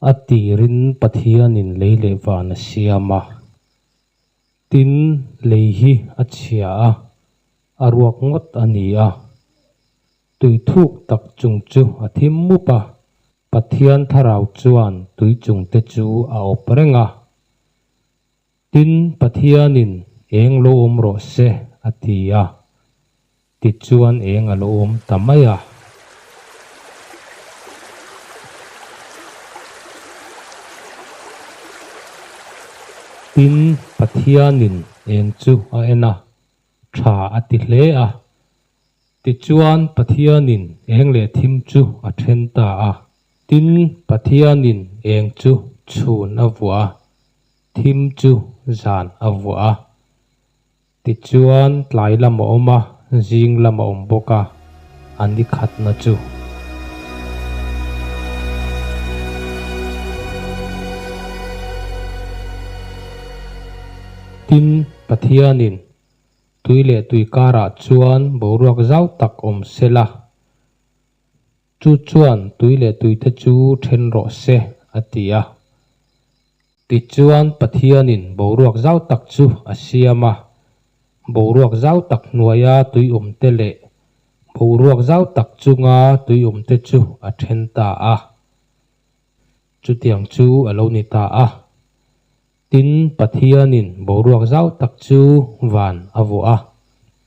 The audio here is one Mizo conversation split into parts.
A tirin Pathianin lei leh van a siam a. Tin, lei hi a chhia a, a ruak ngawt a ni a. Tui thuk tak chung chu a thim mup a, Pathian thlarau chuan tui chung te chu a awp reng a. Tin, Pathianin eng lo awm rawh se a ti a, tichuan eng a lo awm ta mai a. Tin, Pathianin eng chu a en a, tha a ti hle a. Tichuan, Pathianin eng leh thim chu a then ta a. Tin, Pathianin eng chu chhun a vuah a, thim chu zan a vuah a. Tichuan, tlai lam a awm a, zing lam a awm bawk a, a ni khatna chu. Tin, Pathianin tui leh tui karah chuan boruak zau tak awm se la, chu chuan tui leh tuite chu then rawh se, a ti a. Tichuan Pathianin boruak zau tak chu a siam a, boruak zau tak hnuaia tui awmte leh boruak zau tak chunga tui awmte chu a then ta a. Chutiang chu a lo ni ta a. Tin, Pathianin boruak zau tak chu van a vuah a,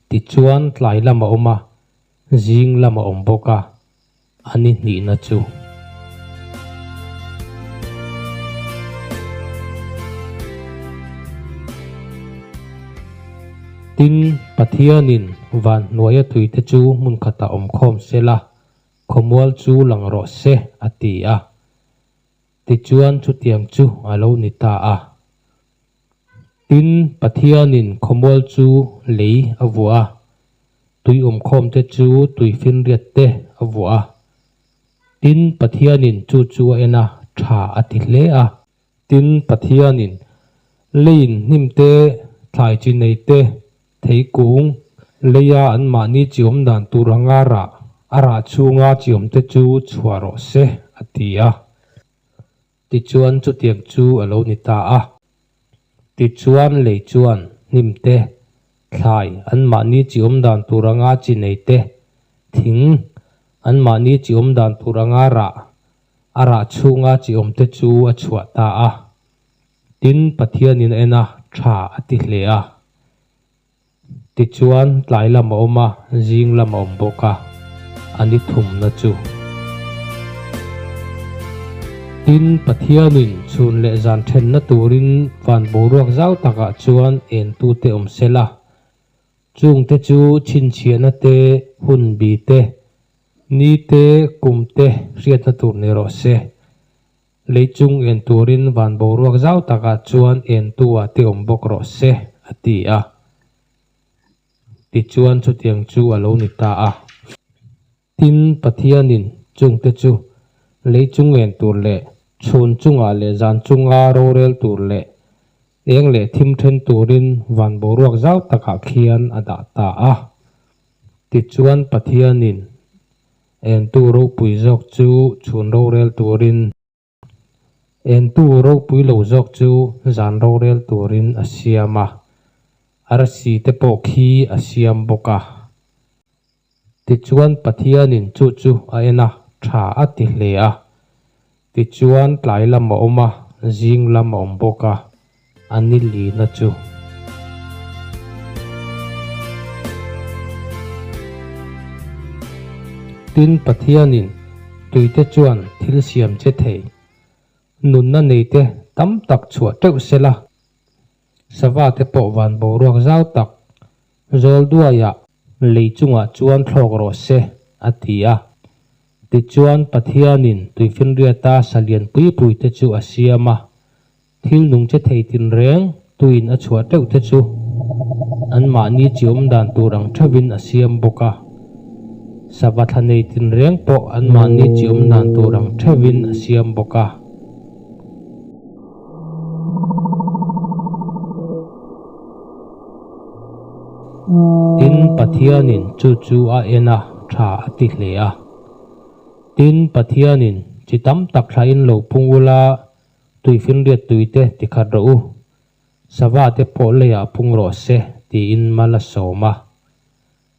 tichuan tlai lam a awm a, zing lam a awm bawk a, a ni hnihna chu. Tin, Pathianin van hnuaia tuite chu hmun khatah awm khawm se la, khawmual chu lang rawh se, a ti a. Tichuan chutiang chu a lo ni ta a. Tin, Pathianin khawmual chu lei a vuah a, tui awmkhawmte chu tui finriat te a vuah a. Tin, Pathianin chu chu a en a, tha a ti hle a. Tin, Pathianin leiin hnim te, thlai chi nei te, thei kung, leia anmahni chi awm dan tur anga rah, a rah chhunga chi awmte chu chhuah rawh se, a ti a. Tichuan chutiang chu a lo ni ta a. Tichuan lei chuan hnim te, thlai anmahni chi awm dan tur anga chi nei te, thing anmahni chi awm dan tur anga rah, a rah chhunga chi awm te chu a chhuah ta a. Tin, Pathianin a en a, tha a ti hle a. Tichuan, tlai lam a awm a, zing lam a awm bawk a, a ni thumna chu. Tin, Pathianin chhun leh zan thenna turin van boruak zau takah chuan entute awm se la. Chungte chu chhinchhiahna te, hun bi te, ni te, kum te hriatna tur ni rawh se. Lei chung en turin van boruak zau takah chuan entu-ah te awm bawk rawh se, a ti a. Tichuan chutiang chu a lo ni ta a. Tin, Pathianin chungte chu lei chung en tur leh chhun chungah leh zan chunga rorel tur leh eng leh thim then turin van boruak zau takah khian a dah ta a. Tichuan Pathianin Entu ropui zawk chu chhun rorel turin, entu ropui lo zawk chu zan rorel turin a siam a, arsi te pawh khi a siam bawk a. Tichuan Pathianin chu chu a en a, tha a ti hle a. Tichuan tlai lam a awm a, zing lam a awm bawk a, a ni lina chu. Tin, Pathianin tuite chuan thil siam che thei, nunna neite tam tak chhuah teuh sela, sava te pawh van boruak zau tak zawl duaiah lei chungah chuan thlawk rawh se, a ti a. Tichuan, Pathianin tuifinriata salian pui puite chu a siam a, Thil nung che thei tinreng tuin a chhuah teuh te chu anmahni chi awm dan tur ang theuhin a siam bawk a. Sava thla nei tinreng pawh anmahni chi awm dan tur ang theuhin a siam bawk a. Tin, Pathianin chu chu a en a, tha a ti hle a. Tin, Pathianin Chi tam tak thlahin lo pung ula, tuifinriat tuite tikhat rawh u. Sava te pawh leiah pung rawh se, tiin mal a sawm a.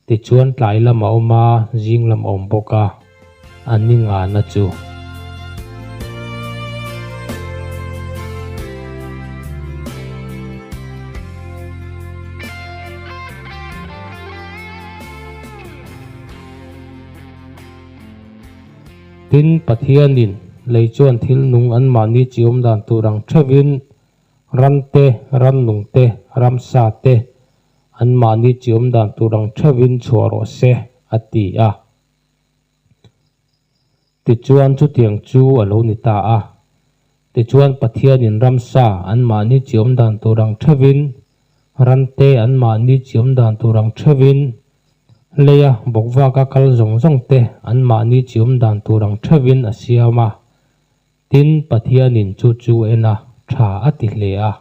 Tichuan tlai lam a awm a, zing lam a awm bawk a, a ni ngana chu. Tin, Pathianin lei chuan thil nung anmahni chi awm dan tur ang theuhin ran te, rannung te, ramsa te, Anmahni chi awm dan tur ang theuhin chhuah rawh se, a ti a. Tichuan chutiang chu a lo ni ta a. Tichuan Pathianin ramsa anmahni chi awm dan tur ang theuhin, rante anmahni chi awm dan tur ang theuhin, leia bawkvaka kal zawng zawng te anmahni chi awm dan tur ang theuhin a siam a. Tin, Pathianin chu chu en a, tha a ti hle a.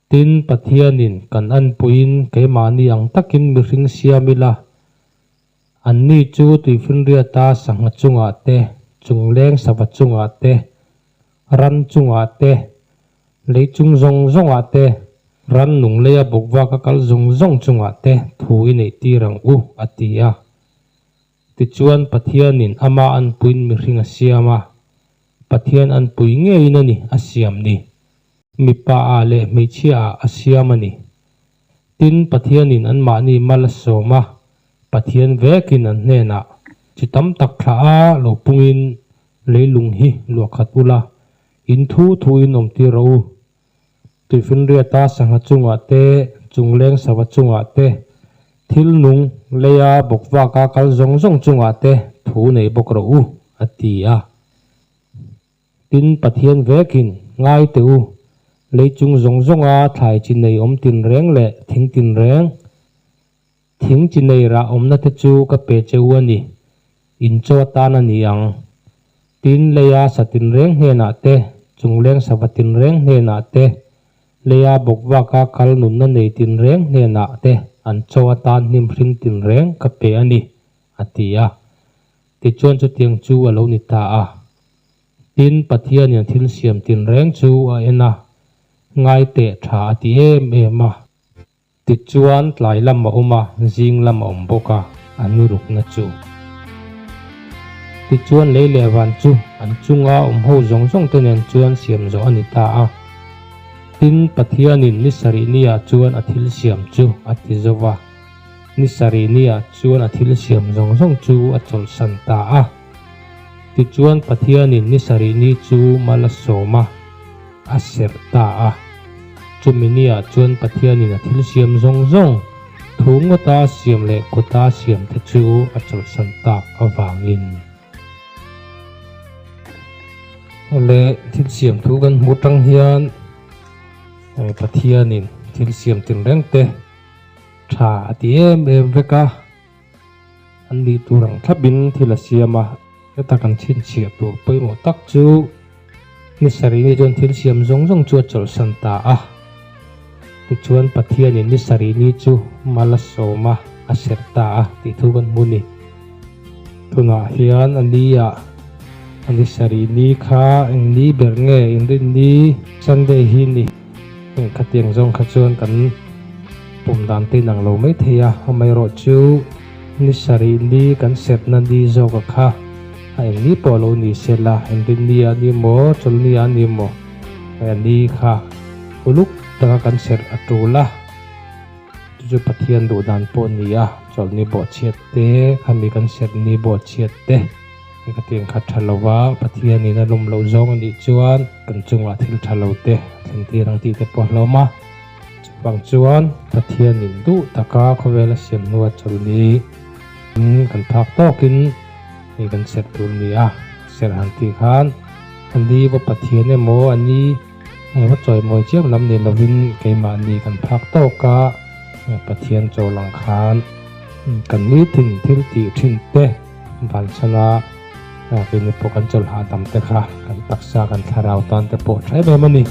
Tin, Pathianin kan anpuiin keimahni ang takin mihring siam ila, anni chu tuifinriata sangha chungah te, chungleng sava chungah te, ran chungah te, lei chung zawng zawngah te, ran nung leia bawkvaka kal zawng zawng chungah te thu i neihtir ang u, a ti a. Tichuan, Pathianin ama anpuiin mihring a siam a, Pathian anpui ngeiin a ni a siam ni. Mipa ah leh hmeichhia ah a siam a ni. Tin, Pathianin anmahni mal a sawm a, Pathian vekin an hnenah, Chi tam tak thlah a lo pungin leilung hi luah khat ula, in thu thu in awmtir rawh u. Tuifinriata sangha chungah te, chungleng sava chungah te, thil nung leia bawkvaka kal zawng zawng chungah te thu nei bawk rawh u, a ti a. Tin, Pathian vekin, Ngai teh u, lei chung zawng zawnga thlai chi nei awm tinreng leh thing tinreng, thing chi nei rah awmna te chu ka pe che u a ni, in chaw atan a ni ang. Tin, leia sa tinreng hnenah te, chungleng sava tinreng hnenah te, leia bawkvaka kal nunna nei tinreng hnenah te an chaw atan hnim hring tinreng ka pe a ni, a ti a. Tichuan chutiang chu a lo ni ta a. Tin, Pathianin thil siam tinreng chu a en a, ngai teh tha a ti em em a. Tichuan tlai lam a awm a, zing lam a awm bawk a, a nurukna chu. Tichuan lei leh van chu an chunga awm ho zawng zawng te nen chuan siam zawh a ni ta a. Tin, Pathianin ni sarih niah chuan a thil siam chu a ti zo va. Ni sarih niah chuan a thil siam zawng zawng chu a chawlhsan ta a. Tichuan Pathianin ni sarih ni chu mal a sawm a, a serh ta a. Chumi niah chuan Pathianin a thil siam zawng zawng, thu ngawta siam leh kuta siam te chu a chawlhsan tak avangin. Awle, thil siam thu kan hmuh atang hian Pathianin thil siam tinreng te tha a ti em em vek a. An nih tur ang thlapin thil a siam a, heta kan chhinchhiah tur pawimawh tak chu ni sarih ni chuan thil siam zawng zawng chu a chawlhsan ta a. Tichuan Pathianin ni sarih ni chu mal a sawm a, a serh ta a tih thu kan hmu ni. Tunah hian a ni ah a ni sarih ni kha eng ni ber nge inrin ni Sunday hi ni. Heng khatiang zawng kha chuan kan pawm dan te inang lo mai thei a, amaherawhchu ni sarih ni kan serhna ni zawka kha a eng ni pawh a lo ni sela, engrin ni ah ni maw, chawlhni ah ni maw, a ni kha uluk taka kan serh a tul a, chu chu Pathian duh dan pawh a ni a, chawlhni bawhchhiat te, khami kan serh ni bawhchhiat te. Hetiang kha tha lova Pathianin a lawm loh zawng a nih chuan kan chungah thil tha lo te a thlen tir ang tih te pawh a hlawm a. Chuvang chuan Pathianin duh taka khawvel a siam hnua chawlhni in kan phak tawkin hei kan serh tur a ni a. Serh han tih khan a ni va Pathian emaw a ni va chawimawi chiam lam ni lovin keimahni kan phak tawka Pathian chaw lang khan kan nitin thil tih thin te Vansana keini pawh kan chawlh hahdam te kha kan taksa kan thlarau tan te pawh tha em em a ni.